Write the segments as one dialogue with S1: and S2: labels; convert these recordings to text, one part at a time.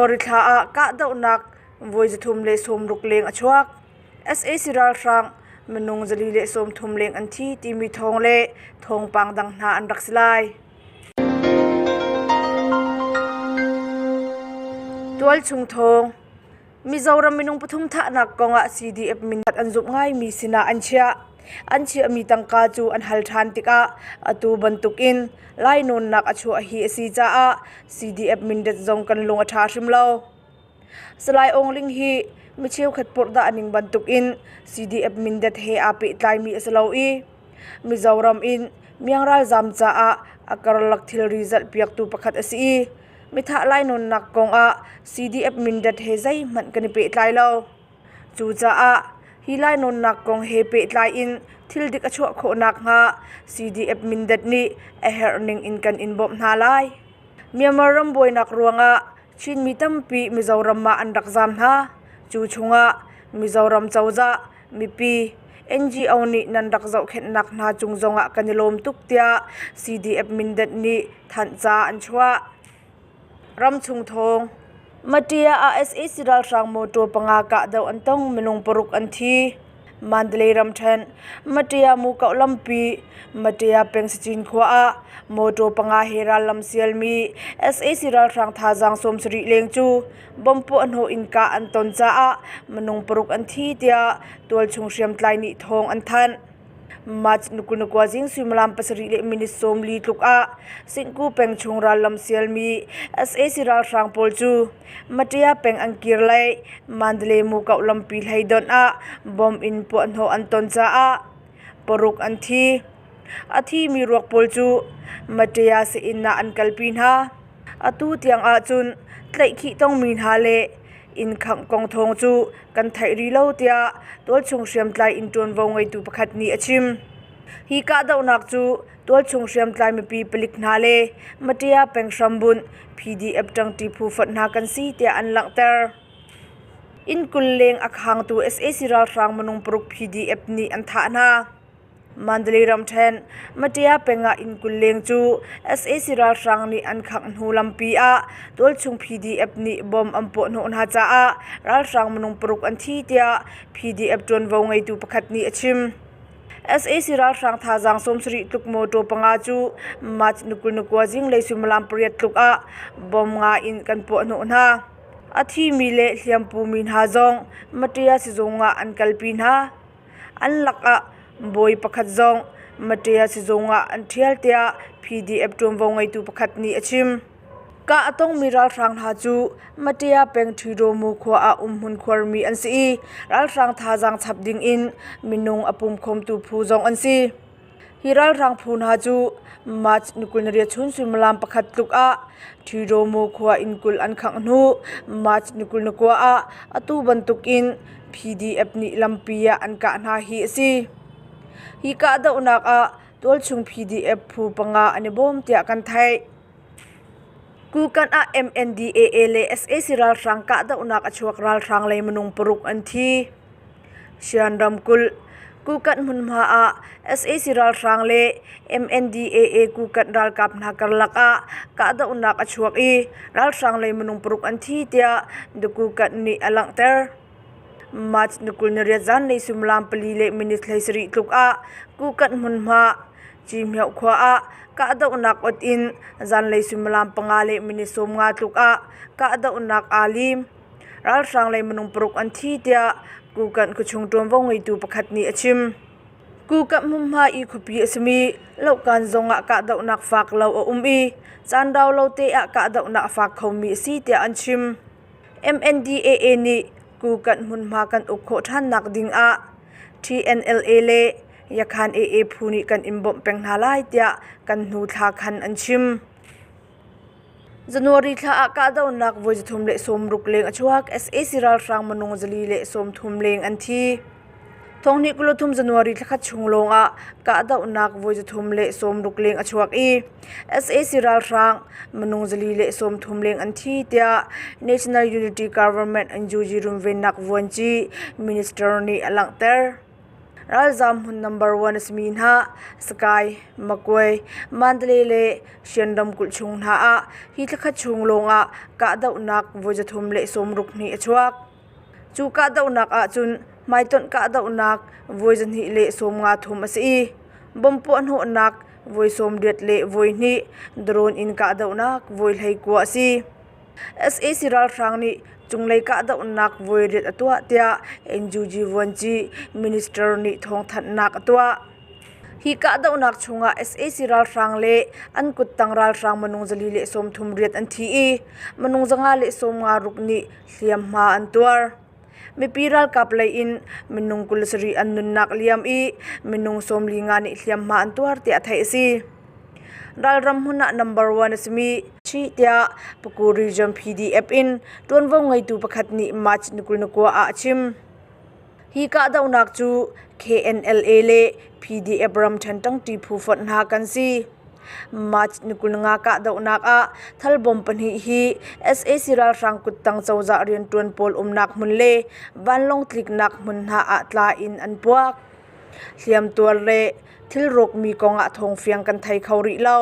S1: January thla ah kahdohnak voi 360 leng a chuak. Sac ralhrang minung 430 leng an thi timi thawng le thawngpang dang hna an rak si lai. Tualchung thawng Mizoram minung pathum thahnak kongah CDF minat an zumh ngaimi sinah an chiah. An chiahmi tangka cu an hal ṭhan tikah atu bantukin lainawnnak a chuah hi a si caah CDF Mindat zong kan lung a ṭha hrim lo. Salai Aung Ling hi mi cheukhat purhdah ning bantukin CDF Mindat he aa pehtlaimi a si lo i Mizoram in miang ralzaam caah a karlak thilri zalhpiaktu pakhat a si i Mithah lainawnnak kongah CDF Mindat he zeihmanh kan i pehtlai lo. Cucaah hi lainawnnak kong he pehtlai in thil dik a chuah khawh nakhnga CDF Mindat nih a herh ning in kan in bawmh hna lai. Myanmar ram buainak ruangah Chinmi tampi Mizoram ah an rak zaam hna. Cu chungah Mizoram cozah, mipi, NGO nih nan rak zohkhenhnak hna cung zongah kan i lawm tuk tiah CDF Mindat nih thanhca an chuah. Ramchung thawng Matia ah sac ralhrang mawtaw panga kahdoh an tong minung paruk an thi. Mandalay ramṭhen Matia Mukoh lampi Matia peng Sachin khua ah mawtaw panga he rallam sialmi sac ralhrang thazaang 70 leng cu bomb puahhnawh in kah an ton caah minung paruk an thi tiah tualchung hriamtlai nih thawng an thanh. March 29 zing suimilam 7:40 tluk ah Singku peng chung rallam sialmi sac ralhrang pawl cu Matia peng an kir lei Mandalay Mukoh lampi hleidonh ah bomb in puahhnawh an ton caah paruk an thi. A thimi ruak pawl cu Matia sii-inn ah an kalpi hna. Atu tiang ahcun tlaihkhih tongmi hna le inn khangh kong thawng cu kan theih rih lo tiah tualchung hriamtlai inn ṭuanvo ngeitu pakhat nih a chim. Hi kahdohnak cu tualchung hriamtlai mipi palik hna le Matia peng hrambunh PDF ṭangṭi phu fonh hna kan si tiah an langhter. Inn 20 leng a khangtu sac ralhrang minung paruk PDF nih an thah hna. Mandalay ramṭhen Matia peng ah inn 20 leng cu sac ralhrang nih an khangh hnu lampi ah tualchung PDF nih bomb an puahhnawh hna caah ralhrang minung paruk an thi tiah PDF ṭuanvo ngeitu pakhat nih a chim. Sac ralhrang thazaang 70 tluk mawṭaw panga cu March 29 zinglei suimilam pariat tluk ah bomb nga in kan puahhnawh hna. A thimi le hliampumi hna zong Matia sizung ah an kalpi hna. An lakah bawi pakhat zong Maṭia sizung ah an ṭhial tiah PDF ṭuanvo ngeitu pakhat nih a chim. Kah a tongmi ralhrang hna cu Maṭia peng Ṭhidomu khua ah umhmun khuarmi an si i ralhrang thazaang chap dingin minung a pumkhawmtu phu zong an si. Hi ralhrang phu hna cu March 28 chun suimilam pakhat tluk ah Ṭhidomu khua inn 20 an khangh hnu March 29 ah atu bantukin PDF nih lampi ah an kah hna hi a si. Hi kahdohnak ah tualchung PDF phu panga an i bawm tiah kan theih. Kukan ah MNDAA le sac ralhrang kahdohnak a chuak ralhrang lei minung paruk an thi. Shan ramkulh Kukan hmunhma ah sac ralhrang le MNDAA Kukan ralkap hna karlak ah kahdohnak a chuak i ralhrang lei minung paruk an thi tiah The Kukan nih a langhter. March 28 zanlei suimilam 4:37 tluk ah Kukan hmunhma Cihmioh khua ah kahdohnak ot in zanlei suimilam 5:50 tluk ah kahdohnak aa lim. Ralhrang lei minung paruk an thi tiah Kukanh khuachung ṭuanvo ngeitu pakhat nih a chim. Kukanh hmunhma i khuapi a simi Lohkan zong ah kahdohnak fak lo a um i caan rau lo te ah kahdohnak a fak khomi a si tiah an chim. MNDAA nih Kukanh hmunhma kan uk khawh ṭhannak ding ah TNLA le Yakhan AA phu nih kan in bawmh peng hna lai tiah kan hnu thla khan an chim. January thla ah kahdohnak voi 360 leng a chuak. Sac ralhrang minung 430 leng an thi. Thonghnih 23 January thlakhat chung lawng ah kahdohnak voi 360 leng a chuak i sac ralhrang minung 430 leng an thi tiah National Unity Government NUG runvennak vuanci minister nih a langhter. Ralzaam hmun number one a simi hna Sakae, Magway, Mandalay le Shan ramkulh chung hna ah hi thlakhat chung lawngah kahdohnak voi 362 a chuak. Cu kahdohnak ahcun hmaitonh kahdohnak voi 253 a si i bomb puahhnawhnak voi 82, drone in kahdohnak voi 19 a si. Sac ralhrang nih cunglei kahdohnak voi riat a tuah tiah NUG vuanci minister nih thawngthanhnak a tuah. Hi kahdohnak chungah sac ralhrang le an kuttang ralhrang minung 430 riat an thi i minung 556 nih hliamhma an tuar. Mipi ralkap lei in minung 27 an nunnak liam i minung 45 nih hliamhma an tuar tiah theih a si. Ralram hmun ah number one a simi Chih tiah Paku Region PDF in ṭuanvo ngeitu pakhat nih March 29 ah a chim. Hi kahdohnak cu KNLA le PDF ramṭhen ṭangṭi phu fonh hna kan si. March 25 kahdohnak ah thalbawm pahnih hi sac ralhrang kuttang cozah rianṭuan pawl umnak hmun le vanlawng tliknak hmun hna ah tla in an puak. Hliamtuar le thil rawkmi kong ah thawngfiang kan thei kho rih lo.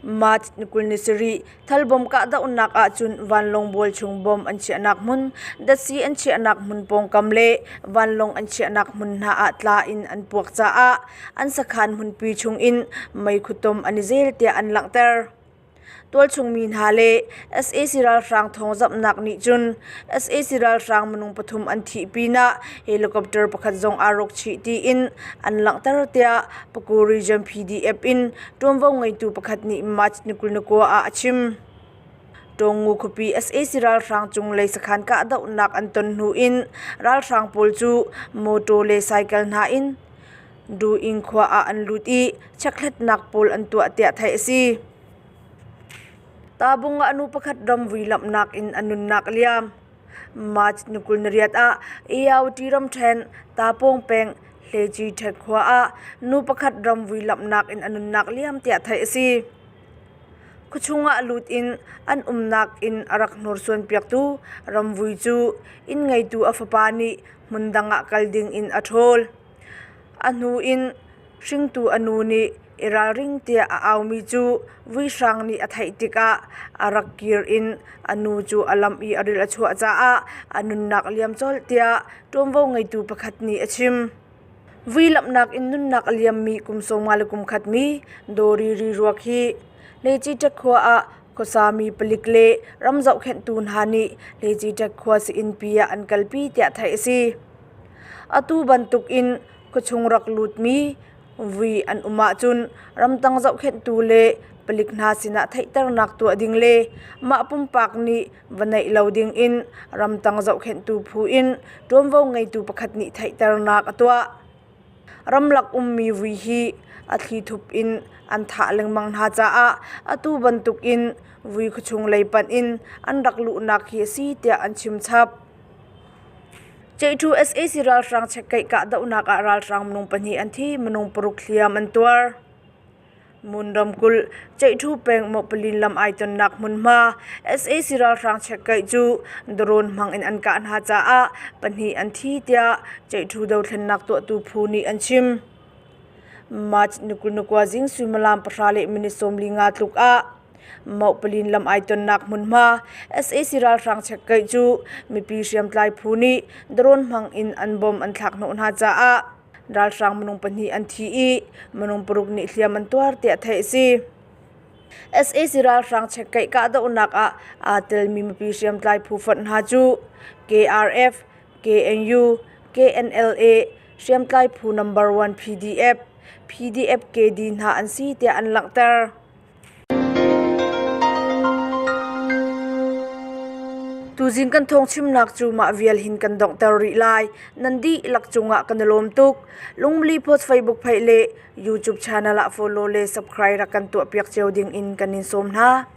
S1: March ni 27 thalbawm kahdohnak ahcun vanlawng bual chung bom an chiahnak hmun, datsi an chiahnak hmun pawngkam le vanlawng an chiahnak hmun hna ah tla in an puak caah an sakhan hmunpi chung in meikhu tom an i zel tiah an langhter. Tualchung mi hna le sac ralhrang thawngzamhnak nih cun sac ralhrang minung pathum an thih pinah helicopter pakhat zong aa rawk chih tiin an langhter tiah Paku Region PDF in ṭuanvo ngeitu pakhat nih March ni 29 ah a chim. Tawngu khuapi sac ralhrang cunglei sakhan kahdohnak an ton hnu in ralhrang pawl cu mawṭaw le cycle hna in Duing khua ah an lut i chekhlatnak pawl an tuah tiah theih a si. Tabung ah nu pakhat ramvui lamhnak in a nunnak a liam. March ni 28 ah AOT ramṭhen Tapawng peng Hleci ṭhek khua ah nu pakhat ramvui lamhnak in a nunnak liam tiah theih a si. Khuachung ah lut in an umnak inn a rak hnursuan piaktu ramvui cu inn ngeitu a fapa nih hmundang ah kal ding in a ṭhawl. A hnu in hringtu a nu nih i ralring tiah a aumi cu vuihrang nih a theih tikah a rak kir in a nu cu a lamh i a ril a chuah caah a nunnak a liam colh tiah ṭuanvo ngeitu pakhat nih a chim. Vui lamhnak in nunnak a liammi kum sawmnga le kum khat mi Dawri Riruak hi Leciṭek khua ah khuasami palik le ram zohkhenhtu hna nih Leciṭek khua sii-innpi ah an kalpi tiah theih a si. Atu bantukin khuachung rak lutmi vui an um ahcun ramtang zohkhenhtu le palik hna sinah theihternak tuah ding le mah pumpak nih va neih lo dingin ramtang zohkhenhtu phu in ṭuanvo ngeitu pakhat nih theihternak a tuah. Ramlak ummi vui hi a thlithup in an thah lengmang hna caah atu bantukin vui khuachung lei panh in an rak luhnak hi a si tiah an chim chap. Ceihṭu sac ralhrang chekkeih kahdohnak ah ralhrang minung pahnih an thi, minung paruk hliam an tuar. Mun ramkulh Ceihṭhu peng Mawhpalin lam ai tonnak hmunhma sac ralhrang chekkeih cu drone hmang in an kah hna caah pahnih an thi tiah Ceihṭhu dothlennak tuahtu phu nih an chim. March ni 29 zing suimilam pahra le minute 45 tluk ah Mawhpalin lam ai tonnak hmunhma sac ralhrang chekkeih cu mipi hriamtlai phu nih drone hmang in an bomb an thlak hnawh hna caah ralhrang minung pahnih an thi i minung paruk nih hliam an tuar tiah theih a si. Sac ralhrang chekkeih kahdohnak ah aa telmi mipi hriamtlai phu fonh hna cu KRF, KNU, KNLA, hriamtlai phu number 1 PDF, PDF KD hna an si tiah an langhter. Tuzing kan thawngchimnak cu mah vial hin kan donghter rih lai. Nan dihlak cungah kan i lawm tuk. Lungmli Post Facebook page le YouTube channel ah follow le subscribe rak kan tuahpiak cio ding in kan in sawm hna.